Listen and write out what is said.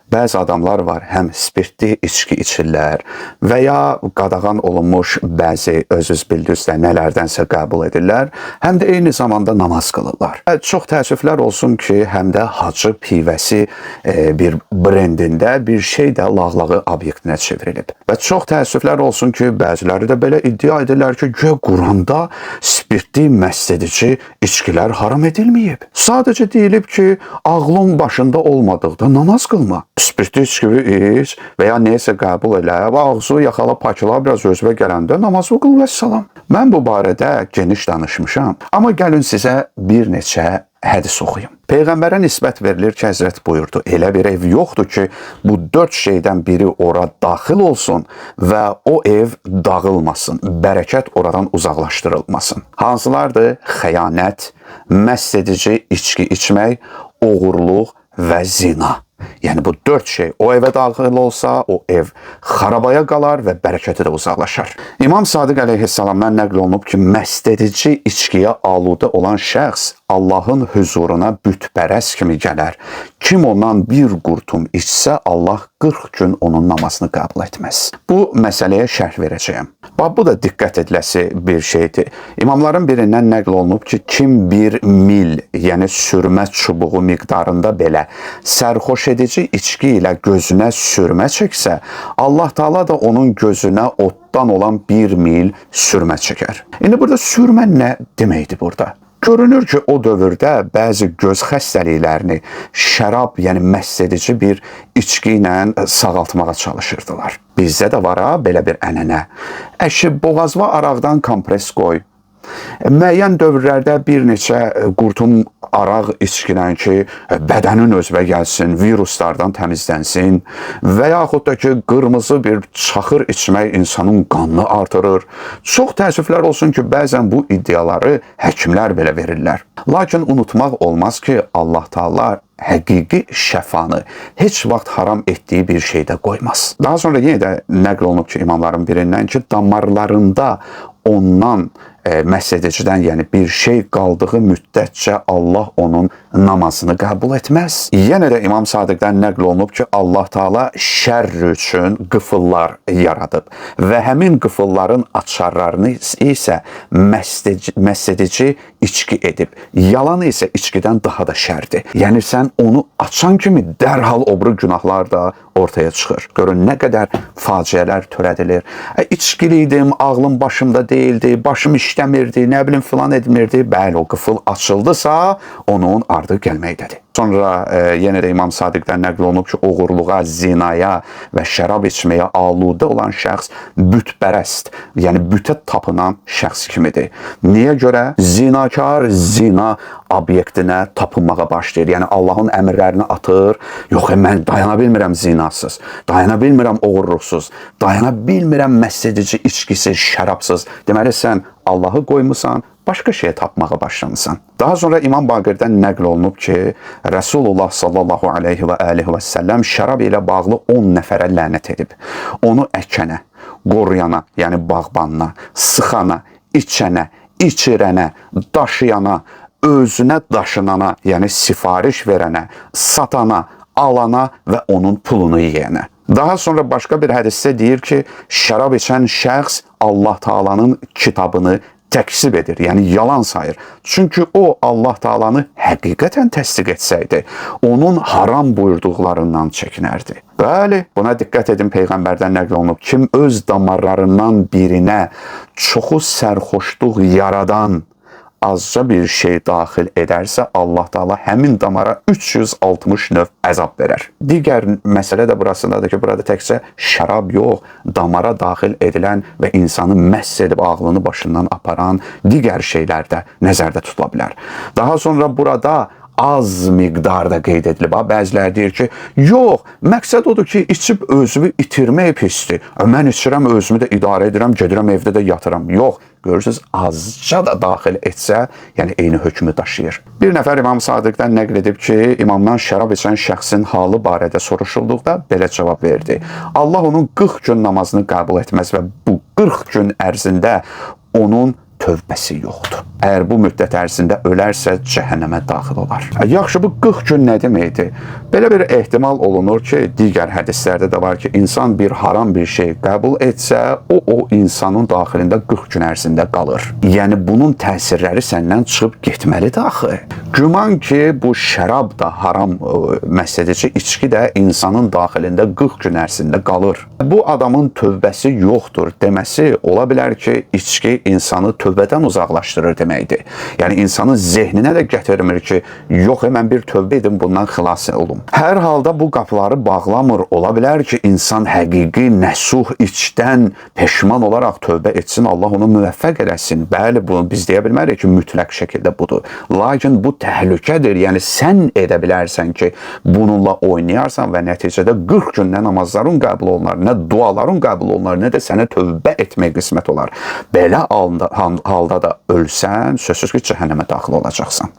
Bəzi adamlar var, həm spirtli içki içirlər və ya qadağan olunmuş bəzi özünüz bildiyinizdə nələrdənsə qəbul edirlər, həm də eyni zamanda namaz qılırlar. Çox təəssüflər olsun ki, həm də hacı pivəsi bir brendində bir şey də lağlağı obyektinə çevrilib. Və çox təəssüflər olsun ki, bəziləri də belə iddia edirlər ki, güya Quranda spirtli məst edici içkilər haram edilməyib. Sadəcə deyilib ki, ağlın başında olmadıqda namaz qılma. Spirtli içki iç və ya nəyisə qəbul elə və ağzı yaxala pakla biraz özünə gələndə namazı qıl vəssalam. Mən bu barədə geniş danışmışam, amma gəlin sizə bir neçə hədis oxuyum. Peyğəmbərə nisbət verilir ki, Həzrət buyurdu, elə bir ev yoxdur ki, bu 4 şeydən biri ora daxil olsun və o ev dağılmasın, bərəkət oradan uzaqlaşdırılmasın. Hansılardır? Xəyanət, məst edici içki içmək, oğurluq və zina. Yəni bu 4 şey o evə daxil olsa, o ev xarabaya qalar və bərəkəti də uzaqlaşar. İmam Sadiq əleyhissalamdan nəql olunub ki, məst edici içkiyə aludə olan şəxs Allahın hüzuruna bütpərəst kimi gələr. Kim ondan bir qurtum içsə, Allah 40 gün onun namazını qəbul etməz. Bu məsələyə şərh verəcəyəm. Bax, bu da diqqət ediləsi bir şeydir. İmamların birindən nəql olunub ki, kim bir mil, yəni sürmə çubuğu miqdarında belə sərxoş edici içki ilə gözünə sürmə çəksə, Allah Taala da onun gözünə otdan olan bir mil sürmə çəkər. İndi burada sürmə nə deməkdir burada? Görünür ki, o dövrdə bəzi göz xəstəliklərini şərab, yəni məst edici bir içki ilə sağaltmağa çalışırdılar. Bizdə də var ha belə bir ənənə. Əşi, boğazva araqdan kompres qoy. Müəyyən dövrlərdə bir neçə qurtum araq içkilən ki, bədənin özünə gəlsin, viruslardan təmizlənsin və yaxud da ki, qırmızı bir çaxır içmək insanın qanını artırır. Çox təəssüflər olsun ki, bəzən bu iddiaları həkimlər belə verirlər. Lakin unutmaq olmaz ki, Allah Taala həqiqi şəfanı heç vaxt haram etdiyi bir şeydə qoymaz. Daha sonra yenə də nəql olunub ki, imamların birindən ki, damarlarında ondan məst edicidən, yəni bir şey qaldığı müddətcə Allah onun namazını qəbul etməz. Yenə də İmam Sadiqdən nəql olunub ki, Allah Taala şərr üçün qıfıllar yaradıb və həmin qıfılların açarlarını isə məst edici içki edib. Yalan isə içkidən daha da şərdir. Yəni sən onu açan kimi dərhal o biri günahlar da ortaya çıxır. Görün nə qədər faciələr törədilir. İçkiliydim, ağlım başımda deyildi, başım işləmirdi, nə bilim filan etmirdi. Bəli, o qıfıl açıldısa, onun ardı gəlməkdədir. Sonra yenə də İmam Sadiqdən nəql olunub ki, oğurluğa, zinaya və şərab içməyə aludə olan şəxs bütpərəst, yəni bütə tapınan şəxs kimidir. Niyə görə? Zinakar zina obyektinə tapınmağa başlayır. Yəni Allahın əmrlərini atır. Yox, mən dayana bilmirəm zinasız, dayana bilmirəm oğurluqsuz, dayana bilmirəm məst edici içkisiz, şərabsız. Deməli sən Allahı qoymusan, başqa şeyə tapmağa başlamısan. Daha sonra İmam Baqirdən nəql olunub ki, Rəsulullah sallallahu aleyhi və alihi və səlləm şərab ilə bağlı 10 nəfərə lənət edib. Onu əkənə, qoruyana, yəni bağbanına, sıxana, içənə, içirənə, daşıyana, özünə daşınana, yəni sifariş verənə, satana, alana və onun pulunu yeyənə. Daha sonra başqa bir hədisdə deyir ki, şərab içən şəxs Allah Taalanın kitabını təkzib edir, yəni yalan sayır. Çünki o Allah Taalanı həqiqətən təsdiq etsəydi, onun haram buyurduqlarından çəkinərdi. Bəli, buna diqqət edin, Peyğəmbərdən nəql olunub. Kim öz damarlarından birinə çoxu sərxoşluq yaradan azca bir şey daxil edərsə, Allah Taala həmin damara 360 növ əzab verər. Digər məsələ də burasındadır ki, burada təkcə şərab yox, damara daxil edilən və insanı məst edib ağlını başından aparan digər şeylər də nəzərdə tutula bilər. Daha sonra burada az miqdarda qeyd edilib. Bəziləri deyir ki, yox, məqsəd odur ki, içib özümü itirmək pisdir. Mən içirəm, özümü də idarə edirəm, gedirəm evdə də yatıram. Yox, görürsünüz, azca da daxil etsə, yəni eyni hökmü daşıyır. Bir nəfər İmam Sadiqdən nəql edib ki, imamdan şərab içən şəxsin halı barədə soruşulduqda belə cavab verdi. Allah onun 40 gün namazını qəbul etməz və bu 40 gün ərzində onun tövbəsi yoxdur. Əgər bu müddət ərzində ölərsə cəhənnəmə daxil olar. Yaxşı, bu 40 gün nə deməkdir? Belə bir ehtimal olunur ki, digər hədislərdə də var ki, insan bir haram bir şey qəbul etsə, o insanın daxilində 40 gün ərzində qalır. Yəni bunun təsirləri səndən çıxıb getməlidir axı. Güman ki, bu şərab da haram məsələci içki də insanın daxilində 40 gün ərzində qalır. Bu adamın tövbəsi yoxdur deməsi ola bilər ki, içki insanı tövbədən uzaqlaşdırır deməkdir. Yəni insanın zehninə də gətirmir ki, yox, mən bir tövbə edim, bundan xilas olum. Hər halda bu qapıları bağlamır. Ola bilər ki, insan həqiqi nəsuh içdən peşman olaraq tövbə etsin, Allah onu müvəffəq eləsin. Bəli, bunu biz deyə bilmərik ki, mütləq şəkildə budur. Lakin bu təhlükədir. Yəni sən edə bilərsən ki, bununla oynayarsan və nəticədə 40 gün nə namazların qəbul olunar, nə duaların qəbul olunar, nə də sənə tövbə etmək qismət olar. Belə halda da ölsən, sözsüz ki, cəhənnəmə daxil olacaqsan.